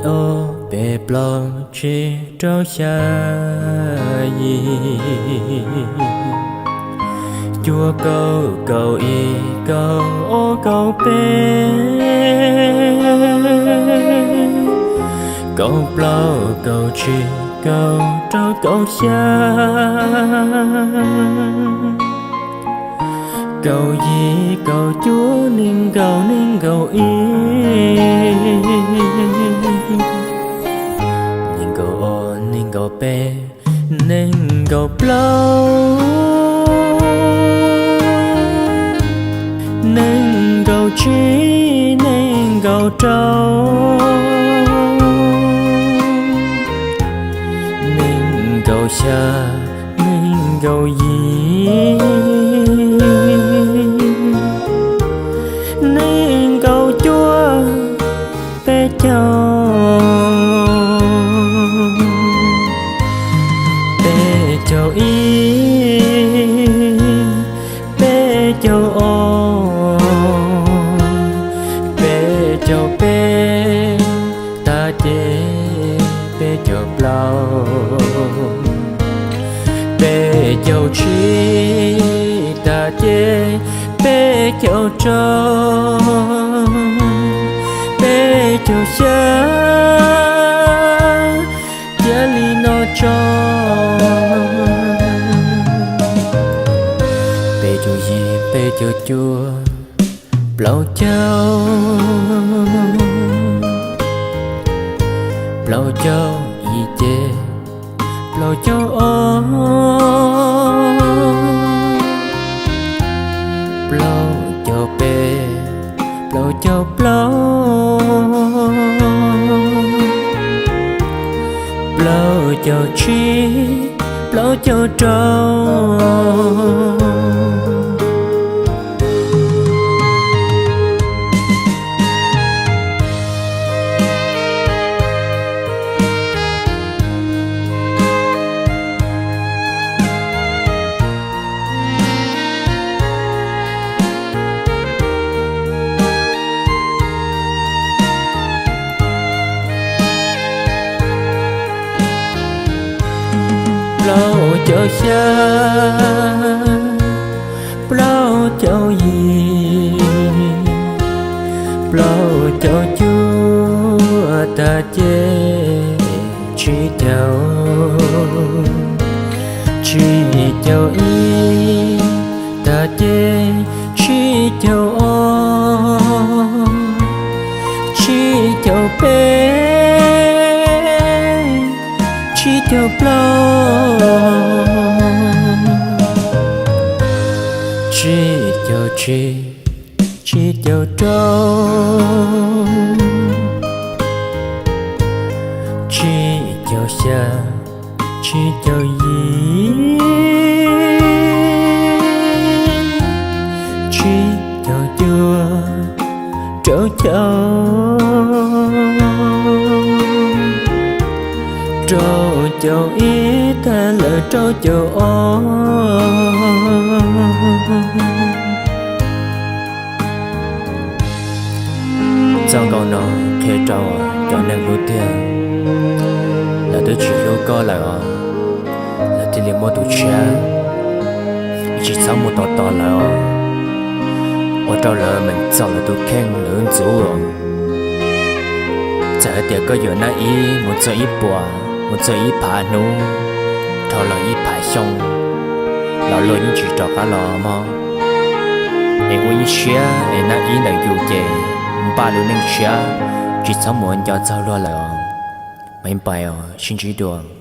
Ob peb plaub tsib rau xya yim cuaj kaum kaum ib kaum ob kaum peb kaum plaub kaum tsib kaum rau kaum xya kaum yim kaum cuaj nees nkaum nees nkaum ib nees nkaum ob nees nkaum peb nees nkaum plaub nees nkaum tsib nees nkaum rau nees nkaum xya nees nkaum yim nees nkaum cuaj peb caug peb caug ib peb caug ob peb caug peb tag ces peb caug plaub peb caug tsib tag ces peb caug rau peb caug xya cia li no tso peb caug yim peb caug cuaj plaub caug plaub caug ib ces plaub caug ob plaub caug peb plaub caug plaub plaub caug tsib plaub caug rau plaub caug xya plaub caug yim plaub caug cuaj tag ces tsib caug tsib caug ib tag ces tsib caug ob tsib caug peb tsib caug plaub tsib caug tsib tsib caug rau tsib caug xya tsib caug yim tsib caug cuaj rau caug rau caug ib tag lawm rau caug ob Txoj nkauj no qhia rau cov neeg hlub tiag, lawv twb tsis hlub koj lawm os, lawv thiaj li muaj tus tshiab. Tsis txhob mus tos tos lawv os, ua rau lawv meem txog lawv tus kheej lawv ntxub os. Txawm hais tias koj yuav naj ib mus txog ib puas, mus txog ib phav hnub, dhau los ib phav xyoo, los luag yeej tsis rov qab los mog. Es ua ib siab es naj ib ntawm yus ces npaj lub neej tshiab, tsis txhob mus ua nco txog luag lawm os. Maiv Pais os, sib ntsib dua.